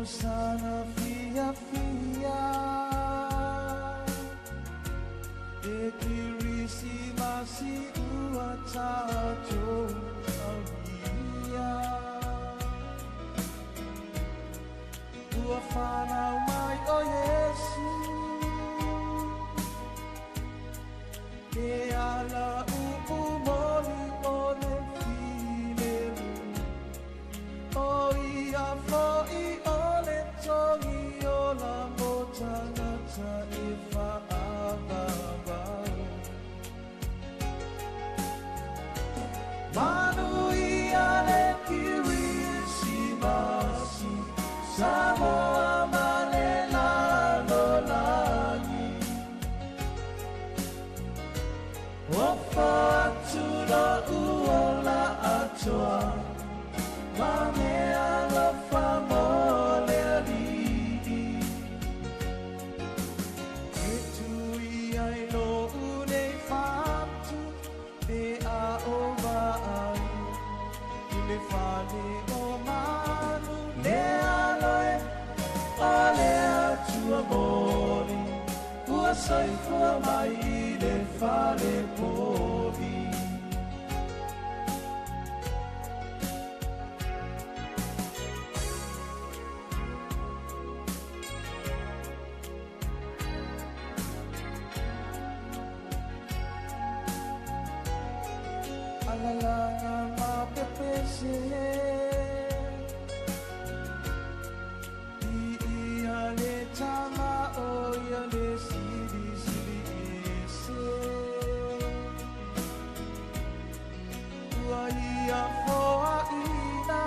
Tausaga fiafia E Kirisimasi ua tatou aulia Ua fanau mai o Iesu Ke ala upu moli o le filemu ʻO ia hoʻi ʻo le togi ola mo tagata e faaavavau. Manuia le Kirisimasi, Samoa ma le lalolagi. Ofo atu loʻu ola atoa Ma me alofa mo le aliʻi E tui ai loʻu nei fatu E aʻo ai I le fale o manu Le aloe o le Atua moni Ua soifua mai i le fale povi. Alalaga ma pepese Viia le Tama ʻo ia le Silisili Ese Ua ia foaina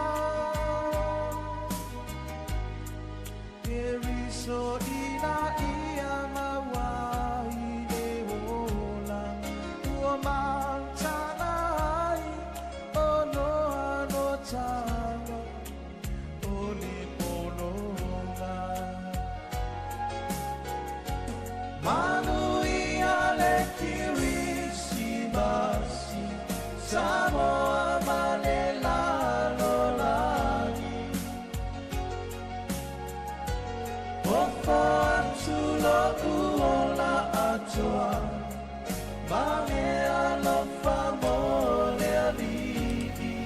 Keriso ina ia mau ai le ola Ua mantana ai ʻo Noa no Tama ʻO le pologa Manuia le Kirisimasi Samoa ma le lalolagi Ofo atu loʻu ola atoa Ma me alofa mo le aliʻi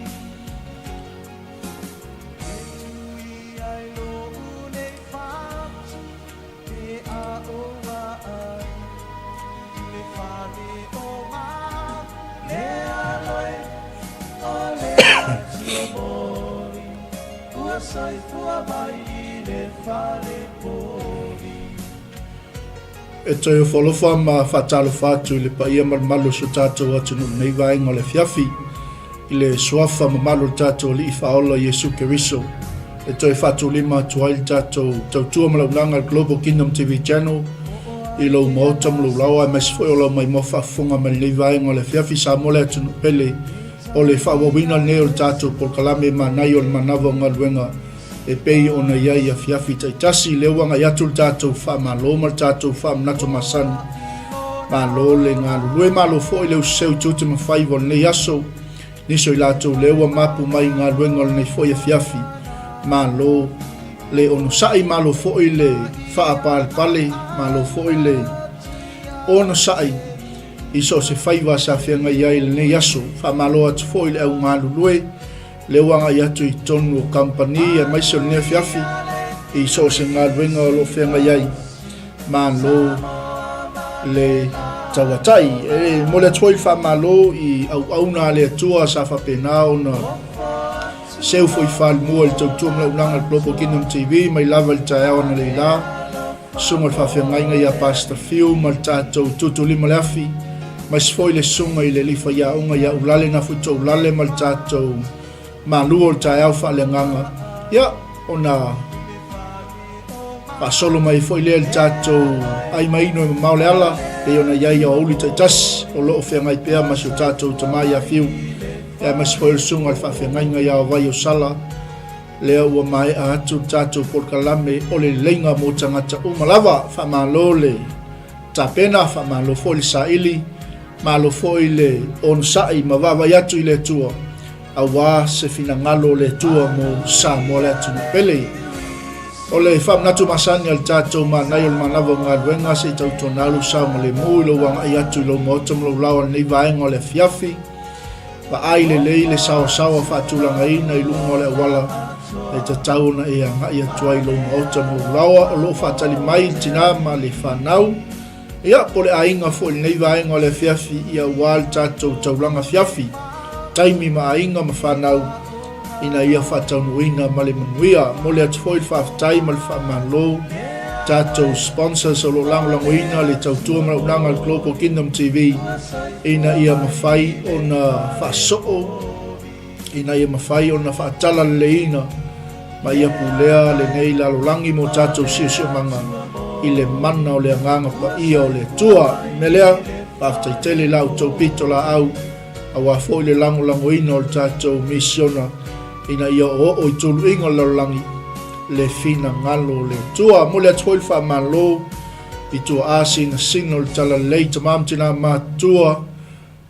E toe ofo ma faatalofa atu i le paia ma le mamalu o si o tatou atunuu i lenei vaega o le afiafi. I le suafa mamalu o le tatou Alii Faaola Iesu Keriso, e toe faatulima atu ai le tatou tautua ma launaga i le Global Kingdom TV Channel i lou maota ma lou laoa aemaise foi o lau maimoa faafofoga mai lenei vaega o le afiafi Samoa le atunuu pele o le faaauauina lenei o le tatou polokalame manaia o le manava o galuega e pei ona i ai i afiafi taitasi. Lea ua agai atu le tatou faamalo ma le tatou faamanatu masani. Malo le galulue, malo foi le useu i tiute ma faiva o lenei aso. Nisi o i latou lea ua mapu mai i galuega o lenei foi afiafi. Malo le onosai, malo foi le faapalepale, malo foi le onosai i so o se faiva sa feagai ai i lenei aso. Faamalo atu foi i le au galulue Lea ua agai atu i totonu o kamupani aemaise o lenei afiafi i so o se galuega o lo o feagai ai. Malo le tauatai. E momoli atu foi le faamalo i auauna a le Atua sa faapena ona seu foi falimua i le tautua ma launaga i le Global Kingdom TV mai lava i le taeao analeila. Susuga i le faafeagaiga ia Pastor Fiu ma le tatou Tutu Lima le Afi, aemaise foi le susuga i le alii faiaoga ia Ulale Nafuitoulale ma le tatou malua o le taeao faaleagaga. Ia, ona faasolo mai foi lea i le tatou ai maino e mamao le ala, pei ona i ai aoauli taitasi o lo o feagai pea ma si o tatou tama ia Fiu, aemaise foi o le susuga i le faafeagaiga ia Vaio Sala, Lea ua maea atu le tatou polokalame o le leleiga mo tagata uma lava. Faamalo le tapena, faamalo foi le saili, malo foi le onosai ma vaavaai atu i le Atua aua se finagalo o le Atua mo Samoa le atunuu pele. O le faamanatu masani a le tatou manaia o le manava o galuega se i tautuana lou saogalemu i lou agai atu i lou maota ma lou laoa i lenei vaega o le afiafi. Vaai lelei le saoasaoa faatulagaina i luga o le auala e tatau ona e agai atu ai i lou maota ma lou laoa. O lo o faatali mai le tinā ma le fanau, ia, po o le aiga foi i lenei vaega o le afiafi, ia, aua le tatou taulaga afiafi, taimi ma aiga ma fanau ina ia faataunuuina ma le manuia. Momoli atu foi le faafetai ma le faamalo tatou sponsors o lo o lagolagoina le tautua ma launaga a le Global Kingdom TV ina ia mafai ona faasoo, ina ia mafai ona faatalaleiina ma ia pulea lenei lalolagi mo tatou siosiomaga i le mana o le Agaga Paia o le Atua. O le mea lea, faafetai tele i la outou pitolaau aua foi le lagolagoina o le tatou misiona ina ia oooo i tuluiga o le lalolagi le finagalo o le Atua. Momoli atu foi le faamalo i tuaa sinasina o le Talalelei, tama ma tina matutua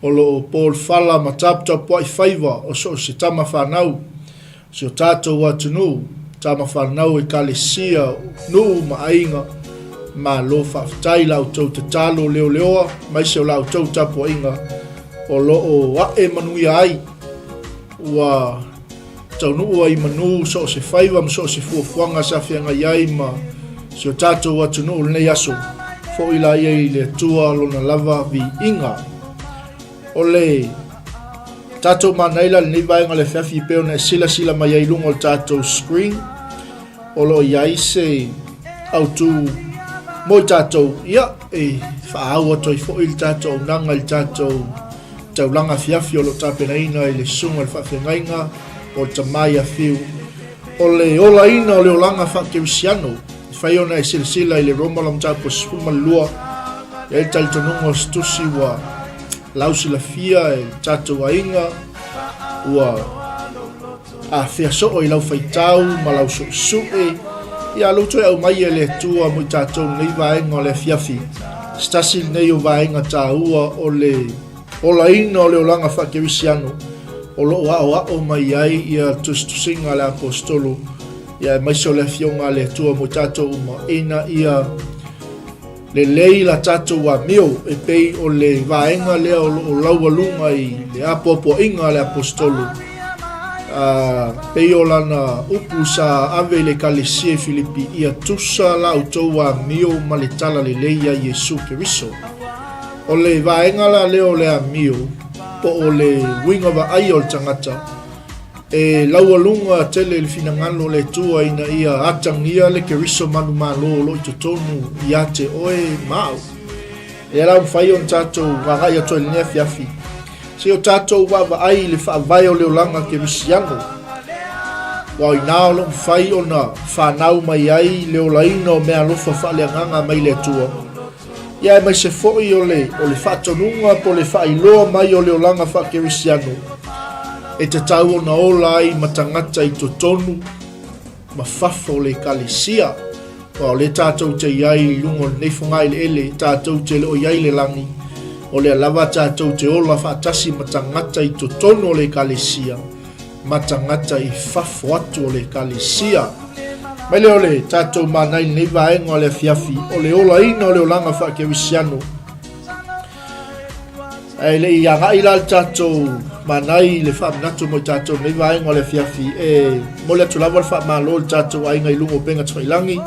o lo o po le fala ma taputapuai faiva o so o se tama fanau o si o tatou atunuu, tama fanau ekalesia, nuu ma aiga. Malo faafetai i la outou tatalo leoleoa maise o la outou tapuaiga o lo o ae manuia ai ua taunuu ai i manu so o se faiva ma so o se fuafuaga sa feagai ai ma si o tatou atunuu i lenei aso. Foi laia i le Atua lona lava viiga. O le tatou manaia la lenei vaega o le afiafi e pei ona e silasila mai ai i luga o le tatou screen, o lo o i ai se autu mo i tatou, ia, e faaau atu ai foi le tatou auaunaga i le tatou taulaga afiafi o lo o tapenaina i le Susuga i le Faafeagaiga o le Tama ia Fiu. O le olaina o le olaga faakerisiano, e fai ona e silasila i le Roma Lona Mataupu 12, e i ai le talitonuga o se tusi ua lausilafia e le tatou aiga, ua afea soo i lau faitau ma lau suesue, ia lou toe aumai e le Atua mo i tatou lenei vaega o le afiafi. Se tasi lenei o vaega taua o le olaina o le olaga faakerisiano o lo o aoao mai ai ia tusitusiga a le Aposetolo, ia aemaise o le Afioga a le Atua mo i tatou uma, ina ia Lelei la tatou amio e pei o le vaega lea o lo o laualuga i le apoapoaiga a le Aposetolo, a pei o lana upu sa ave i le Ekalesia i Filipi, Ia tusa la outou amio ma le talalelei ia Iesu Keriso. O le vaega la lea o le amio, po o le uiga vaaia o le tagata, E laualuga tele le finagalo o le Atua ina ia atagia le Keriso manumalo o lo o i totonu ia te oe ma au. Lea la ua mafai ona tatou agai atu ai i lenei afiafi, se i o tatou vaavaai i le faavae o le olaga kerisiano. Aua o i ina o lo o mafai ona fanau mai ai le olaina o meaalofa faaleagaga mai le Atua. Ia aemaise foi o le, o le faatonuga po o le faailoa mai o le olaga faakerisiano e tatau ona ola ai ma tagata i totonu ma fafo o le Ekalesia. Aua o lea tatou te i ai i luga o lenei fogaeleele, tatou te le o i ai i le lagi, o lea lava tatou te ola faatasi ma tagata i totonu o le Ekalesia ma tagata i fafo atu o le Ekalesia. Mai lea o le tatou mana i lenei vaega o le afiafi, o le olaina o le olaga faakerisiano. Ae le i agai la le tatou mana i le faamanatu mo i tatou lenei vaega o le afiafi, e momoli atu lava le faamalo i le tatou aiga i luga o upega tafailagi,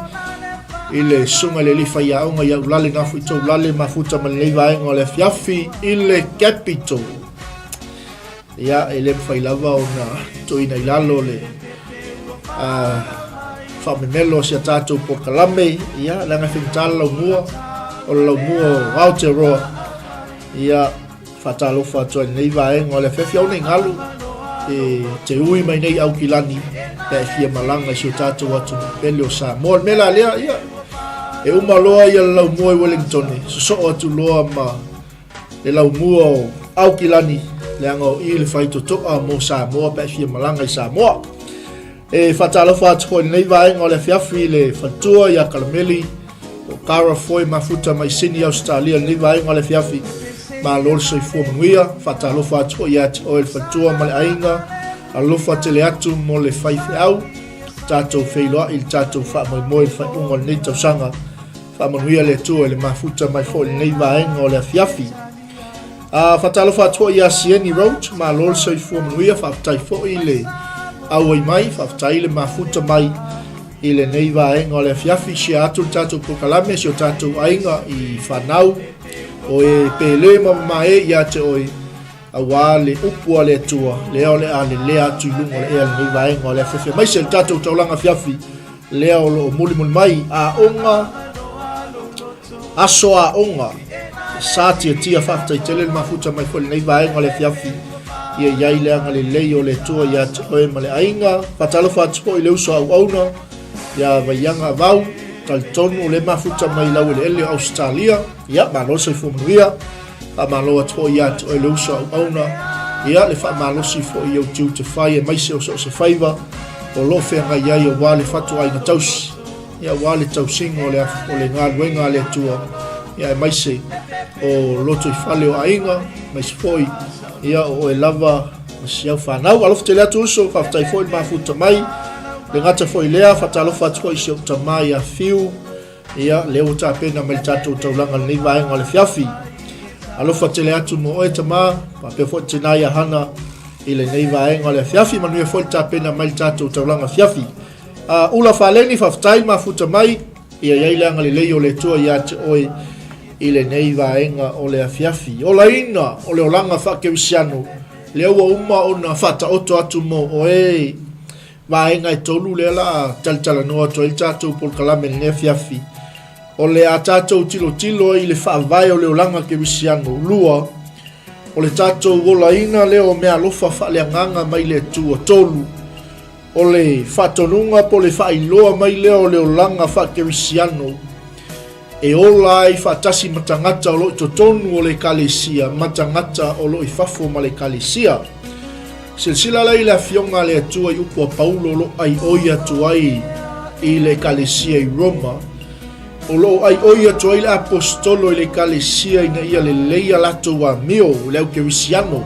i le susuga i le alii faiaoga ia Ulale Gafuitou Ulale mafuta ma lenei vaega o le afiafi i le Capital. Ia, e le mafai lava ona tuuina i lalo le faamemelo o si a tatou polokalame, ia, leaga e faigata le laumua, o le laumua o Aotearoa. Ia, faatalofa atu ai i lenei vaega o le afiafi, aua ne i galo e te ui mai nei Aukilani pe a e fia malaga i si o tatou atunuu pele o Samoa. O le mea la lea, ia, e uma loa ia le laumua i Wellingtone, sosoo atu loa ma le laumua o Aukilani, leaga o i le faitotoa mo Samoa pe a fia malaga i Samoa. E faatalofa atu foi i lenei vaega o le afiafi i le faletua ia Kalameli o Cara Foy mafuta mai Sydney, Ausetalia i lenei vaega o le afiafi. Malo le soifua manuia. Faatalofa atu foi ia te oe le faletua ma le aiga. Alofa tele atu mo le faifeau. tatou feiloai i le tatou faamoemoe i le faaiuga o lenei tausaga. Faamanuia le Atua i le mafuta mai foi i lenei vaega o le afiafi. A faatalofa atu foi ia Sieni Roach, malo le soifua manuia, faafetai foi le auai mai, faafetai le mafuta mai i lenei vaega o le afiafi. Share atu le tatou polokalame, si o tatou aiga i fanau, o e pele ma mamae ia te oe, aua le upu a le Atua, lea o le a lelea atu i luga o le ea lenei vaega o le afiafi. Aemaise le tatou taulaga afiafi, lea o lo o mulimuli mai aoga, aso aoga, sa tiatia faafetai tele le mafuta mai foi lenei vaega o le afiafi. Ia i ai le agalelei o le Atua ia te oe ma le aiga. Faatalofa atu foi i le uso a auauna ia Vaiaga Avau, talitonu o le mafuta mai laueleele o Ausetalia. Ia, malo le soifua manuia. Faamalo atu foi ia te oe le uso a auauna, ia le faamalosi foi i ou tiute fai aemaise o so o se faiva o lo o feagai ai aua le fatuaiga tausi, ia aua le tausiga o le, o le galuega a le Atua, ia aemaise o lotoifale o aiga, aemaise foi ia o oe lava ma si au fanau. Alofa tele atu uso, faafetai foi le mafuta mai. Le gata foi lea, faatalofa atu foi i si ou tama ia Fiu, Ia, lea ua tapena mai le tatou taulaga lenei vaega o le afiafi. Alofa tele atu mo oe tama, faapea foi tina ia Hana i lenei vaega o le afiafi. Manuia foi le tapena mai le tatou taulaga afiafi. Uh, ula Faleni, faafetai mafuta mai. Ia iai le agalelei o le Atua ia te oe i lenei vaega o le afiafi. Olaina o le olaga faakerisiano, lea ua uma ona faataoto atu mo oe Vaega e tolu lea la a talatalanoa atu ai le tatou polokalame i lenei afiafi. O le a tatou tilotilo ai i le faavae o le olaga kerisiano. Lua, o le tatou olaina lea o meaalofa faaleagaga mai le Atua. Tolu, o le faatonuga po o le faailoa mai lea o le olaga faakerisiano e ola ai faatasi ma tagata o lo o i totonu o le Ekalesia ma tagata o lo o i fafo ma le Ekalesia. Silasila la i le Afioga a le Atua i upu a Paulo o lo o aioi atu ai i le Ekalesia i Roma, o lo o aioi atu ai le Aposetolo i le Ekalesia ina ia lelei a latou amio, le au kerisiano,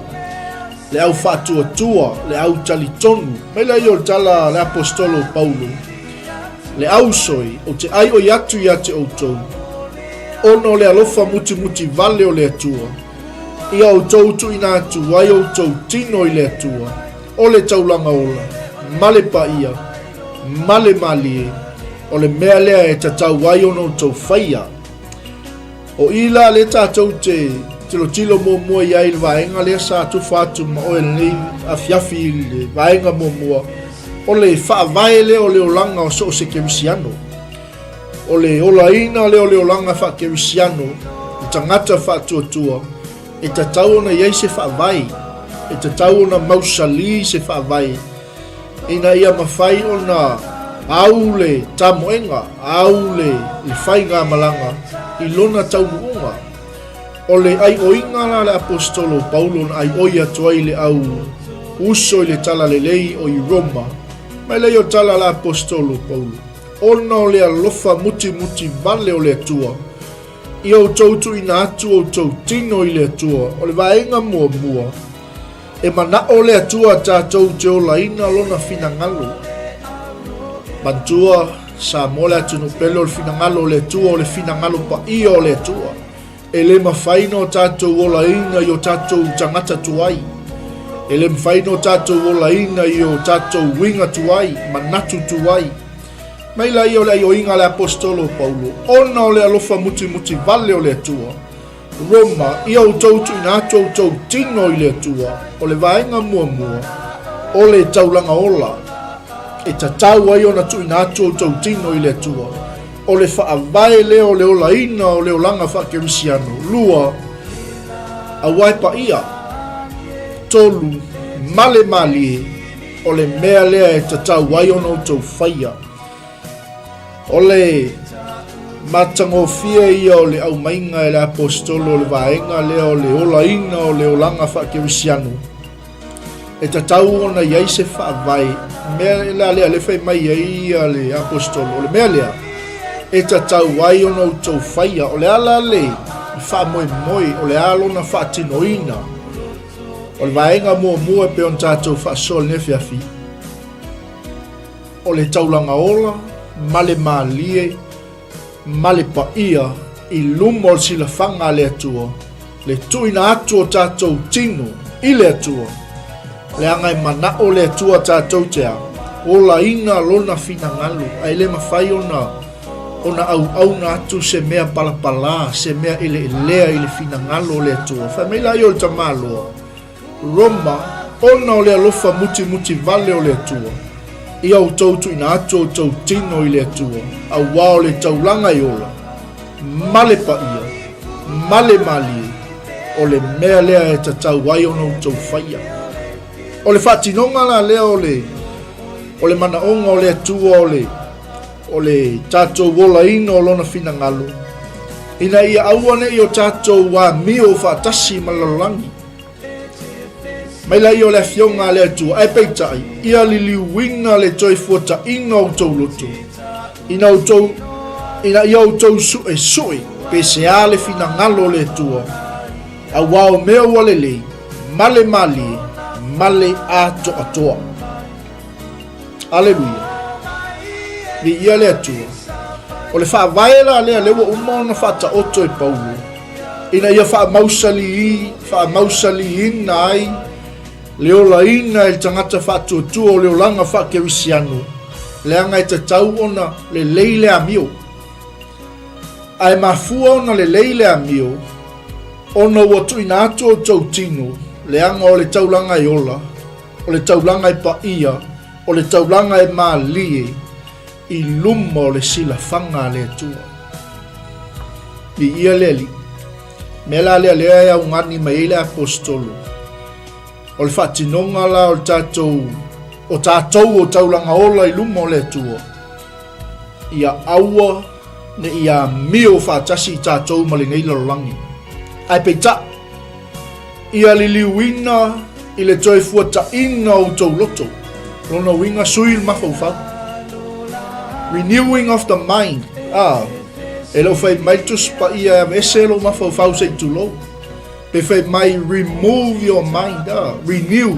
le au faatuatua, le au talitonu. Mai lea o le tala a le Aposetolo o Paulo, Le ausoi, ou te aioi atu ia te outou, ona o le alofa mutimuti vale o le Atua, ia outou tuuina atu ai outou tino i le Atua, o le taulaga ola, ma le paia, ma le malie, o le mea lea e tatau ai ona outou faia. O i la lea tatou te tilotilo muamua i ai i le vaega lea sa tufa atu ma oe lenei afiafi i le vaega muamua, o le faavae lea o le olaga o so o se kerisiano. O le olaina lea o le olaga faakerisiano, le tagata faatuatua, e tatau ona i ai se faavae, e tatau ona mausali se faavae, ina ia mafai ona au le tamoega, au le, le faigamalaga i lona taunuuga. O le aioiga la le Aposetolo o Paulo na aioi atu ai le au uso i le talalelei o i Roma, mai lea o tala la Aposetolo o Paulo, ona o le alofa mutimuti vale o le Atua, ia outou tuuina atu outou tino i le Atua. O le vaega muamua, E manao le Atua tatou te olaina lona finagalo. Manatua, Samoa le atunuu pele o le finagalo o le Atua, o le finagalo paia o le Atua. E le mafai ona o tatou olaina i o tatou tagata tuai. E le mafai ona o tatou olaina i o tatou uiga tuai, manatu tuai. Mai laia o le aioiga a le Aposetolo o Paulo, ona o le alofa mutimuti vale o le Atua, Roma, ia outou tuuina atu outou tino i le Atua, o le vaega muamua, o le taulaga ola, e tatau ai ona tuuina atu outou tino i le Atua, o le faavae lea o le olaina o le olaga faakerisiano. Lua, aua e paia. Tolu, male malie, o le mea lea e tatau ai ona outou faia. O le matagofie ia o le aumaiga e le Aposetolo o le vaega lea o le olaina o le olaga faakerisiano. E tatau ona i ai se faavae, mea la lea le fai mai ai ia le Aposetolo, o le mea lea e tatau ai ona outou faia, o le a la le faamoemoe, o le a lona faatinoina. O le vaega muamua e pei ona tatou faasoa i lenei afiafi, o le taulaga ola ma le malie ma le paia i luma o le silafaga a le Atua, le tuuina atu o tatou tino i le Atua, leaga e manao le Atua tatou te a, olaina lona finagalo, ae le mafai ona ona auauna atu se mea palapala, se mea eleelea i le finagalo o le Atua. Fai mai laia o le tamaloa, Roma, ona o le alofa mutimuti vale o le Atua, ia outou tuuina atu outou tino i le Atua, auā o le taulaga e ola, ma le paia, ma le malie, o le mea lea e tatau ai ona outou faia. O le faatinoga la lea o le, o le manaoga o le Atua o le, o le tatou olaina o Lona finagalo, ina ia aua ne i o tatou amio faatasi ma le lalolagi. Mai laia o le Afioga a le Atua, ae peitai, ia liliuina le toe fuataina o outou loto, ina outou, ina ia outou suesue pe se a le finagalo o le Atua, auā o mea ua lelei, ma le malie, ma le atoatoa. Aleluia. Viia le Atua. O le faavae la lea lea ua uma ona faataoto e Paulo, ina ia faamausali, faamausaliina ai le olaina e le tagata faatuatua o le olaga faakerisiano, leaga e tatau ona lelei le amio. Ae mafua ona lelei le amio, ona ua tuuina atu outou tino, leaga o le taulaga e ola, o le taulaga e paia, o le taulaga e malie i luma o le silafaga a le Atua. Viia le Alii. Mea la lea lea e augani mai ai le Aposetolo, o le faatinoga la o le tatou, o tatou o taulaga ola i luma o le Atua, ia aua ne i amio faatasi i tatou ma lenei lalolagi. Ae peitai, Ia liliuina i le toe fuataina o outou loto. Lona uiga, sui le mafaufau. Renewing of the mind. Ah, e le o fai mai le Tusi Paia e aveese lou mafaufau se i tulou. Pe fai mai remove your mind. Ah, renew.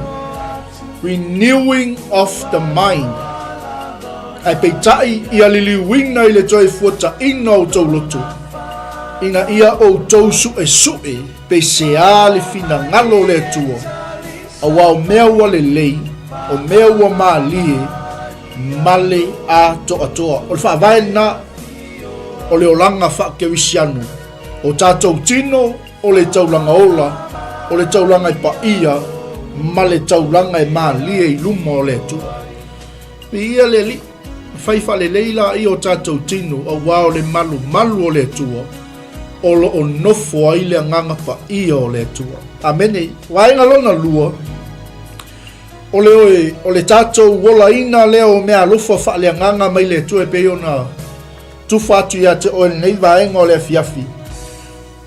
Renewing of the mind. Ae peitai ia liliuina i le toe fuataina o outou loto, ina ia outou suesue Pe se a le finagalo o le Atua, auā o mea ua lelei, o mea ua malie, ma le atoatoa. O le faavae lena o le olaga faakerisiano, o tatou tino, o le taulaga ola, o le taulaga e paia, ma le taulaga e malie i luma o le Atua. Viia le Alii, fai faalelei laia o tatou tino, auā o le malumalu o le Atua, o lo o nofo ai le Agaga Paia o le Atua. Amene. Vaega lona lua, o le, o le tatou olaina lea o meaalofa faaleagaga mai le Atua e pei ona tufa atu ia te oe lenei vaega o le afiafi.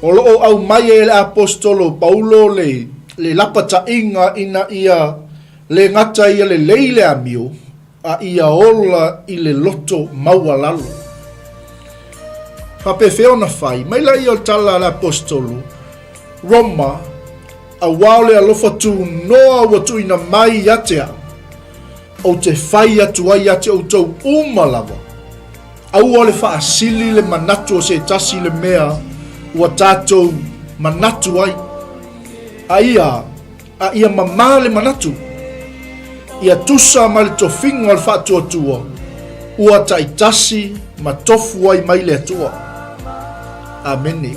O lo o aumai e le Aposetolo Paulo le, le lapataiga ina ia le gata ia lelei le amio, a ia ola i le loto maualalo. Faapefea ona fai mai laia o le tala a le Aposetolo, Roma, auā o le alofa tunoa ua tuuina mai ia te au, ou te fai atu ai ia te outou uma lava, aua le faasili le manatu o se tasi i le mea ua tatou manatu ai, a ia A ia mamā le manatu, ia tusa ma le tofiga o le faatuatua, ua taitasi ma tofu ai mai le Atua. Amene.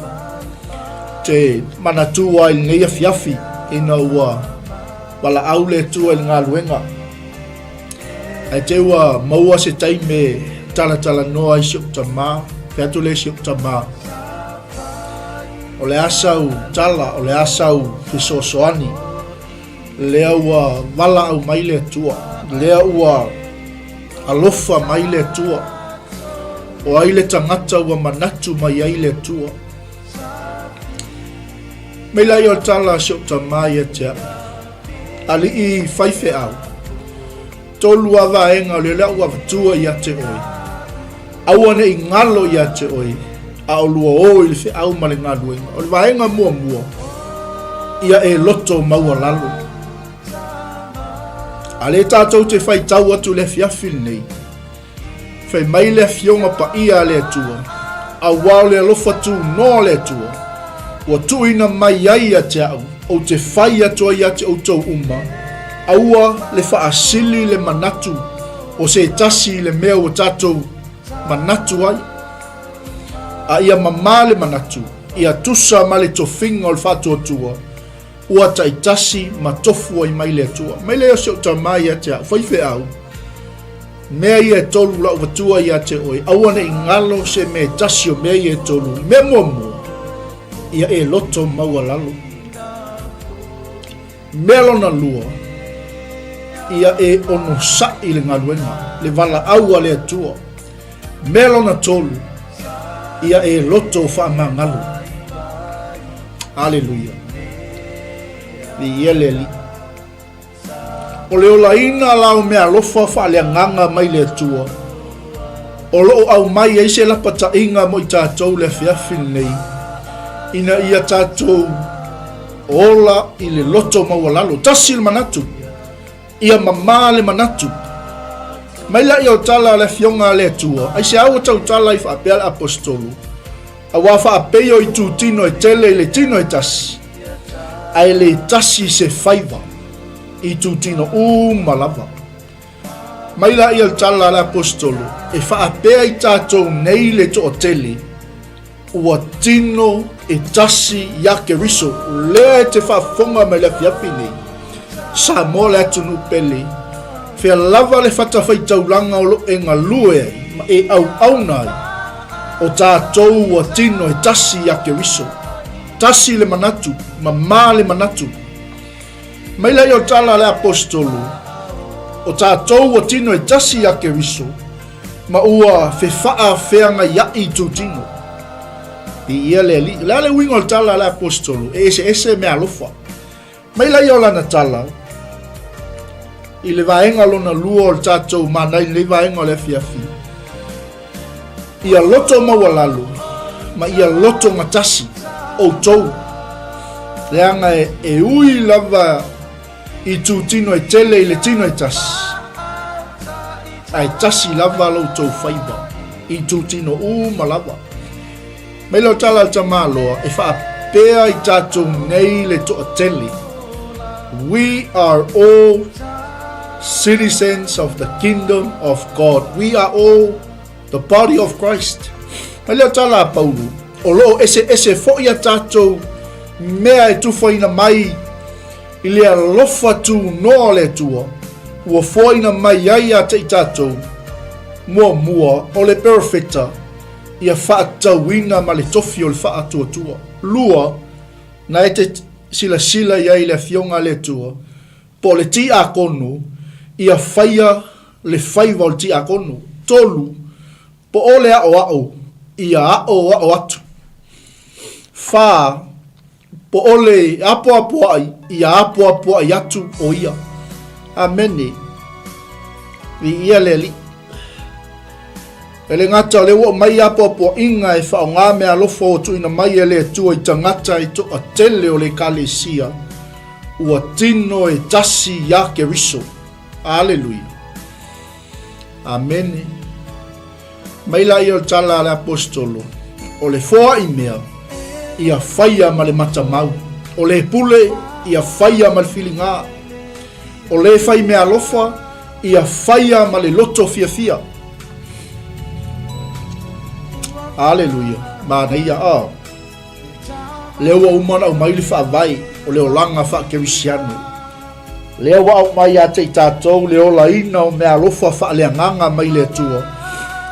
Te manatu ai i lenei afiafi ina ua valaau le Atua i le galuega. Ae te ua maua se taimi e talatalanoa ai si ou tamā, fai atu lea i si ou tamā, O le a sau tala, o le a sau fesoasoani, lea ua valaau mai le Atua, lea ua alofa mai le Atua. O ai le tagata ua manatu mai ai le Atua? Mai laia o le tala a si ou tamā ia te au, Alii faifeau, Tolu a vaega o lea lea ua avatua ia te oe. Aua ne i galo ia te oe, a o lua o i le feau ma le galuega. O le vaega muamua, ia e loto maualalo. A lea tatou te faitau atu i le afiafi lenei. Fai mai le Afioga Paia a le Atua, auā o le alofa tunoa o le Atua, ua tuuina mai ai ia te au, ou te fai atu ai ia te outou uma, aua le faasili le manatu o se tasi i le mea ua tatou manatu ai, a ia mamā le manatu, ia tusa ma le tofiga o le faatuatua, ua taitasi ma tofu ai mai le Atua. Mai lea o si ou tama ia te au, faifeau, mea ia e tolu lau vatua ia te oe, aua ne i galo se mea e tasi o mea ia e tolu. Mea muamua, ia e loto maualalo. Mea lona lua, ia e onosaʻi le galuega, le valaau a le Atua. Mea lona tolu, ia e loto faamagalo. Aleluia. Viia le Alii. O le olaina la o meaalofa faaleagaga mai le Atua, o lo o aumai ai se lapataiga mo i tatou le afiafi lenei, ina ia tatou ola i le loto maualalo. Tasi le manatu, ia mamā le manatu. Mai laia o tala a le Afioga a le Atua, aisea ua tautala ai faapea le Aposetolo, Auā faapei o itutino e tele i le tino e tasi, ae le tasi se faiva i itutino uma lava. Mai laia le tala a le Aposetolo, e faapea i tatou nei le toatele, ua tino e tasi iā Keriso, lea e te faafofoga mai le afiafi nei, Samoa le atunuu pele, fea lava le fatafaitaulaga o lo e galue ai ma e auauna ai, o tatou ua tino e tasi iā Keriso. Tasi le manatu, mamā le manatu. Mai laia o tala a le Aposetolo, o tatou ua tino e tasi iā Keriso, ma ua fefaafeagaiaʻi itutino. Viia le Alii. O le a le uiga o le tala a le Aposetolo? E eseese meaalofa. Mai laia o lana tala, i le vaega lona lua o le tatou manai lenei vaega o le afiafi, ia loto maualalo ma ia loto gatasi outou, leaga e ui lava itutino e tele i le tino e tasi, ae tasi lava lo outou faiva i itutino uma lava. Mai lau tala a le tamaloa e faapea i tatou nei le toatele. We are all citizens of the kingdom of God. We are all the body of Christ. Mai leo tala a Paulu, o loo ese ese foi a tatou mea e tufaina mai i le alofa tunoa o le Atua, ua foaina mai ai ia te i tatou, muamua o le perofeta, ia faatatauina ma le tofi o le faatuatua. 2, na e te silasila i ai i le Afioga a le Atua, po o le tiakono, ia faia le faiva o le tiakono. 3, po o le aʻoaʻo, ia aʻoaʻo atu. 4, Po o le apoapoaʻi, ia apoapoaʻi atu ʻo ia. Amene. Viia le Alii. E le gata o lea ua aumai apoapoaʻiga e faaaoga meaalofa ua tuuina mai e le Atua i tagata e toatele o le Ekalesia, ua tino e tasi iā Keriso. Aleluia. Amene. Mai laia o le tala a le Aposetolo, o le foaʻi mea, ia faia ma le matamau, o le pule, ia faia ma le filigā, o le fai meaalofa, ia faia ma le loto fiafia. Aleluia, manaia, oh. Lea ua uma ona aumai le faavae o le olaga faakerisiano. Lea ua aumai ia te i tatou le olaina o meaalofa faaleagaga mai le Atua.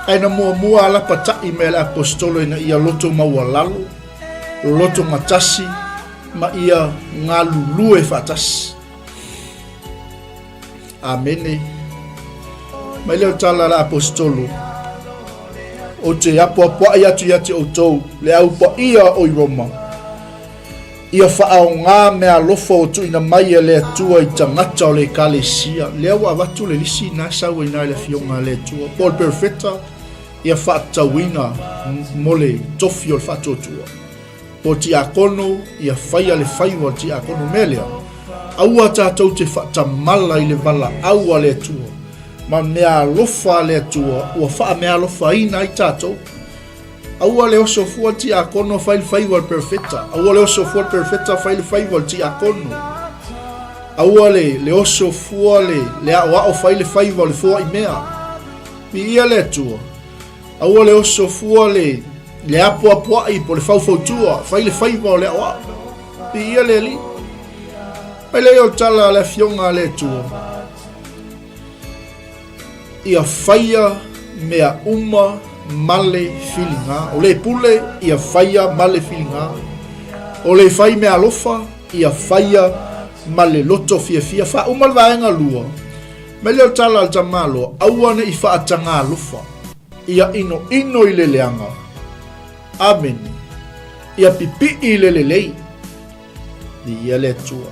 Ae na muamua a lapataʻi mai le Aposetolo ina ia loto maualalo, loto gatasi ma ia galulue faatasi. Amene. Mai lea o tala a le Aposetolo, Ou te apoapoaʻi atu ia te outou, le au paia o i Roma, ia faaoga meaalofa ua tuuina mai e le Atua i tagata o le Ekalesia. Lea ua avatu le lisi na sau ai na i le Afioga a le Atua, po o le perofeta, ia faatatauina mo le tofi o le faatuatua. Po o tiakono, ia faia le faiva o le tiakono. Mea lea, aua tatou te faatamala i le valaau a le Atua. ma meaalofa a le Atua ua faameaalofaina ai tatou. Aua le oso fua le tiakono fai le faiva o le perofeta. Aua le oso fua le perofeta fai le faiva o le tiakono. Aua le, le oso fua le, le aoao fai le faiva o le foai mea. Viia le Atua. Aua le oso fua le, le apoapoai po le faufautua fai le faiva o le aoao. Viia le Alii. Mai lea o le tala a le Afioga a le Atua. Ia faia mea uma ma le filiga. O le pule, ia faia ma le filiga. O le fai mea alofa, ia faia ma le loto fiafia. Faauma le vaega lua. Mai lea o le tala a le tamaloa, aua ne i faataga alofa. Ia inoino i le leaga. Amene. Ia pipii i le lelei. Viia le Atua.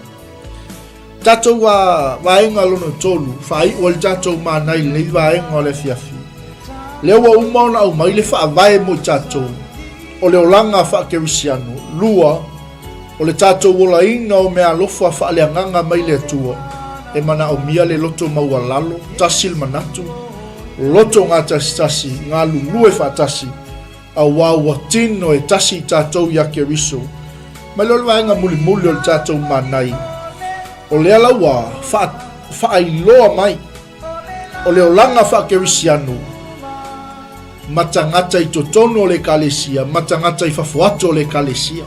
Tatou a vaega lona tolu, faaiu ai le tatou mana i lenei vaega o le afiafi. Lea ua uma ona aumai le faavae mo i tatou o le olaga faakerisiano. Lua, o le tatou olaina o meaalofa faaleagaga mai le Atua, e manaomia le loto maualalo, tasi le manatu, loto gatasitasi, galulue faatasi, Auā ua tino e tasi i tatou iā Keriso, mai lea o le vaega mulimuli o le tatou manai, o lea la ua faa, faailoa mai o le olaga faakerisiano ma tagata i totonu o le Ekalesia, ma tagata i fafo atu o le Ekalesia.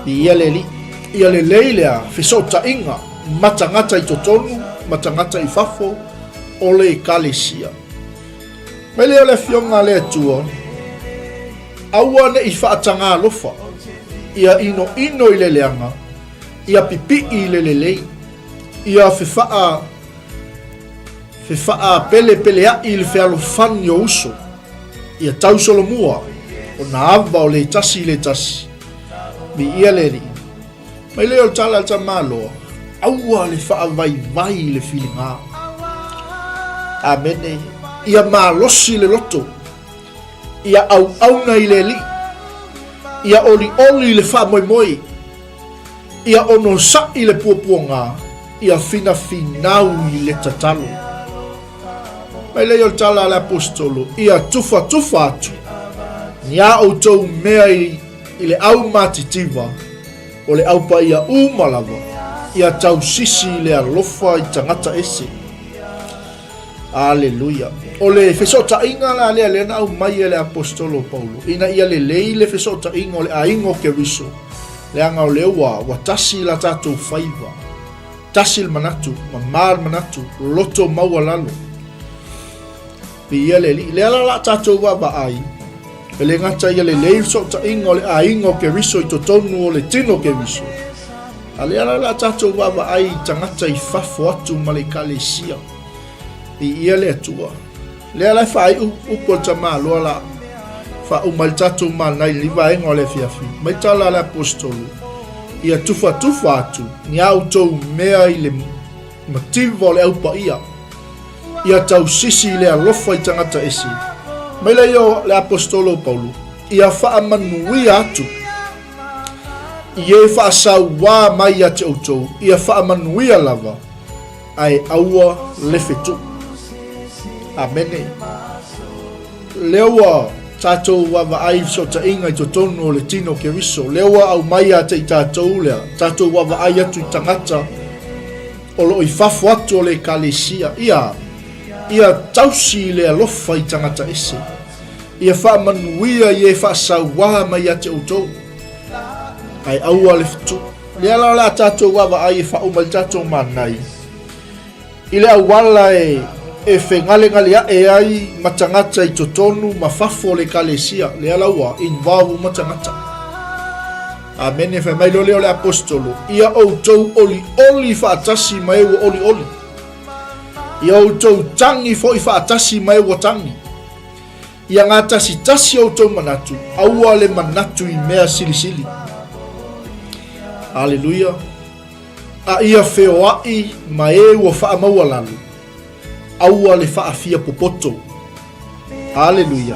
Ia le Alii, ia lelei lea fesootaiga ma tagata i totonu, ma tagata i fafo o le Ekalesia. Mai lea o le Afioga a le Atua, aua ne i faataga alofa, ia inoino i le leaga, ia pipii i le lelei, ia fefaa fefaapelepeleaʻi i le fealofani o uso, ia tausolomua ona ava o le tasi i le tasi. Viia le Alii. Mai lea o le tala a le tamaloa, aua le faavaivai i le filiga. Amene. Ia malosi le loto, ia auauna i le Alii, ia olioli le faamoemoe, ia onosai le puapuaga, ia finafinau i le tatalo. Mai lea o le tala a le Aposetolo, ia tufatufa atu ni a outou mea i I le au matitiva o le au paia uma lava, ia tausisi i le alofa i tagata ese. Aleluia. O le fesootaiga la lea lea na aumai e le Aposetolo o Paulo, ina ia lelei le fesootaiga o le aiga o Keriso, leaga o lea ua, ua tasi la tatou faiva, tasi le manatu, mamā le manatu, loto maualalo. Viia le Alii. Lea la la tatou vaavaai, e le gata ia lelei le fesootaiga o le aiga o Keriso i totonu o le tino o Keriso, a lea la la tatou vaavaai i tagata i fafo atu ma le Ekalesia. Viia le Atua. Lea la e faaiu upu a le tamaloa la faauma ai le tatou mana i lenei vaega o le afiafi. Mai tala a le Aposetolo, ia tufatufa atu ni a outou mea i le mativa o le au paia. Ia tausisi i le alofa i tagata ese. Mai lea o le Aposetolo o Paulo, ia faamanuia atu i e faasauā mai ia te outou, ia faamanuia lava, ae aua le fetuʻu. Amene. Lea ua tatou vaavaai i fesootaiga i totonu o le tino o Keriso. Lea ua aumai ia te i tatou lea, tatou vaavaai atu i tagata o lo o i fafo atu o le Ekalesia, ia, ia tausi i le alofa i tagata ese, ia faamanuia i e faasauā mai ia te outou, ae aua le fetuʻu. Lea la o le a tatou vaavaai e faauma ai le tatou manai i le auala e, e fegalegaleaʻe ai ma tagata i totonu ma fafo o le Ekalesia, lea la ua involve uma tagata. Amene. Fai mai loa lea o le Aposetolo, Ia outou olioli faatasi ma e ua olioli. Ia outou tagi foi faatasi ma e ua tagi. Ia gatasitasi outou manatu, aua le manatu i mea silisili. Aleluia. A ia feoai ma e ua faamaualalo, aua le faafia popoto. Aleluia.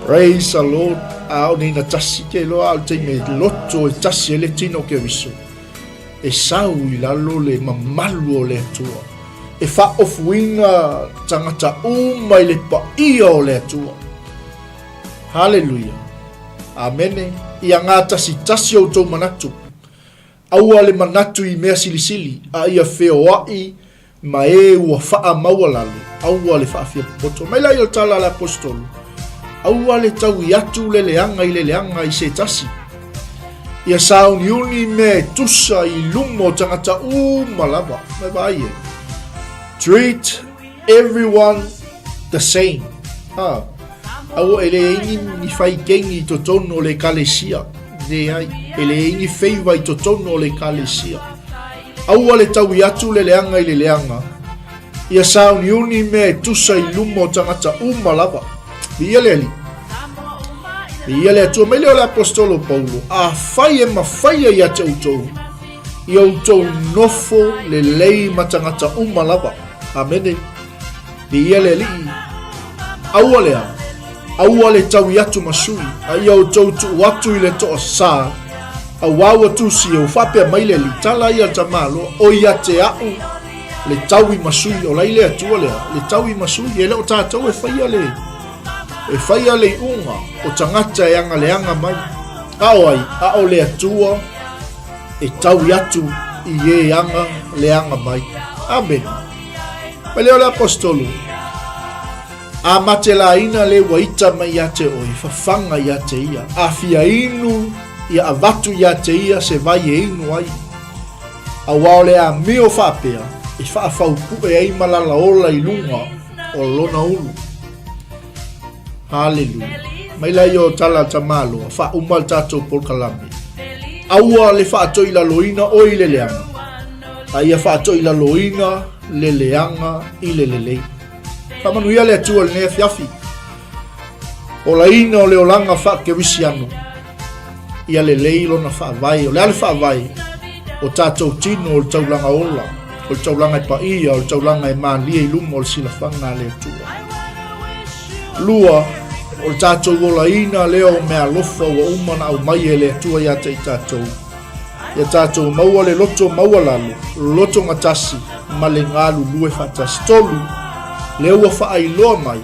Praise the Lord. A o nei na tasi ke loa au te me loto e tasi e le tino ke viso. E sau i lalo le mamalu o le Atua. E faaofuina tagata uma i le paia o le Atua. Haleluia. Amene. Ia gatasitasi outou manatu. Aua le manatu i mea silisili, a ia feoai ma e ua faamaualalo, aua le faafiapopoto. Mai laia o le tala a le Aposetolo, aua le taui atu le leaga i le leaga i se tasi. Ia sauniuni mea e tusa i luma o tagata uma lava. Mai vaai e. Treat everyone the same. Ha. Aua e leai ni, ni whaikengi i totonu o le ekalesia. Leai, e leai ni feiva i totonu o le ekalesia. Aua le taui atu le leaga i le leaga. Ia sauniuni mea e tusa i luma o tagata uma lava. Viia le Alii. Viia le Atua. Mai lea o le Aposetolo Paulo, afai e mafaia ia te outou, ia outou nofo lelei ma tagata uma lava. Amene. Viia le Alii. Aua lea, aua le taui atu ma sui, a ia outou tuu atu i le toasā, auā ua tusi e ua faapea mai le Alii, tala ia le tamaloa, o ia te a'u le taui ma sui, o lai le Atua lea, le taui ma sui, e le o tatou e faia le, e faia le iuga o tagata e agaleaga mai. A o ai, a o le Atua e taui atu i e aga leaga mai. Amene. Mai lea o le Aposetolo, A matelaina le ua ita mai ia te oe, fafaga ia te ia. A fia inu, ia avatu ia te ia se vai e inu ai. Auā o le amio faapea, e faafaupue ai malala ola i luga o lona ulu. Haleluia. Mai la ia o tala a Tamaloa, faauma le tatou polokalame. Aua le faatoilaloina oe i le leaga, a ia faatoilaloina le leaga i le lelei. Faamanuia le Atua i lenei afiafi. Olaina o le olaga faakerisiano. Ia lelei lona faavae. O le a le faavae? O tatou tino o le taulaga ola, o le taulaga e paia, o le taulaga e malie i luma o le silafaga a le Atua. Lua, o le tatou olaina lea o meaalofa ua uma ona aumai e le Atua ia te i tatou. Ia tatou maua le loto maualalo, loto gatasi ma le galulue faatasi. 3, lea ua faailoa mai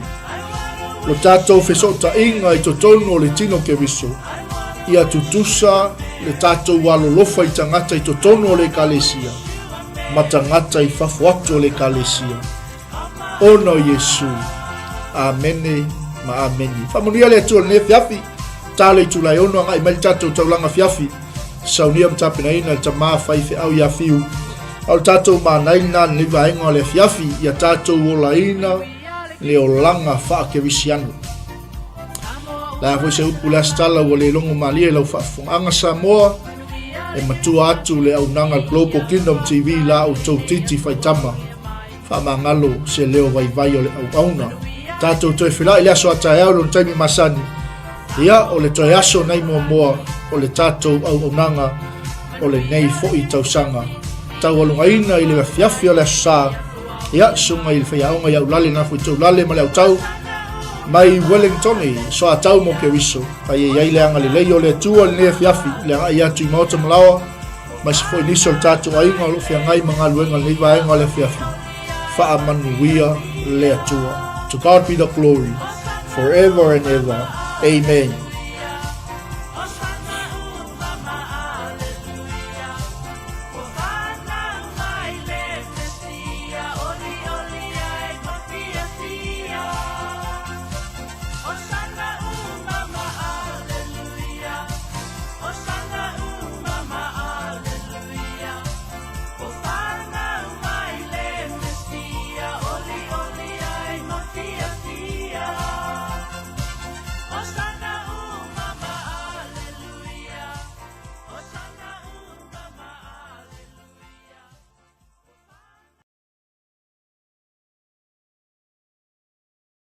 lo tatou fesootaiga i totonu o le tino Keriso, ia tutusa le tatou alolofa i tagata i totonu o le Ekalesia ma tagata i fafo atu o le Ekalesia. Ona o Iesu. Amene ma amene. Faamanuia le Atua i lenei afiafi. Ta le itula e 6 agai mai le tatou taulaga afiafi. Saunia ma tapenaina le tama faifeau ia Fiu. A o le tatou manai lena lenei vaega o le afiafi ia tatou olaina le olaga faakerisiano. La foi se upu le asitala ua le logo malie lau faafofogaaga Samoa e matua atu le auaunaga Global Kingdom TV la outou titi faitama Faamagalo se leo vaivai o le auauna. Tatou toe fela'i le aso a taeao i lona taimi masani. Ia, o le toe aso nei muamua o le tatou auaunaga o lenei foi tausaga. Taualugaina i le afiafi o le Aso Sa. Ia, susuga i le faiaoga i Aulale na foi Taulale ma le Autau mai Wellingtone, Soatau mo Keriso. Ai ai ai le agalelei o le Atua i lenei afiafi, le agai atu i Maota Malaoa, Aemaise foi nisi o le tatou aiga o lo o feagai ma galuega i lenei vaega o le afiafi. Faamanuia le Atua. To God be the glory forever and ever. Amen.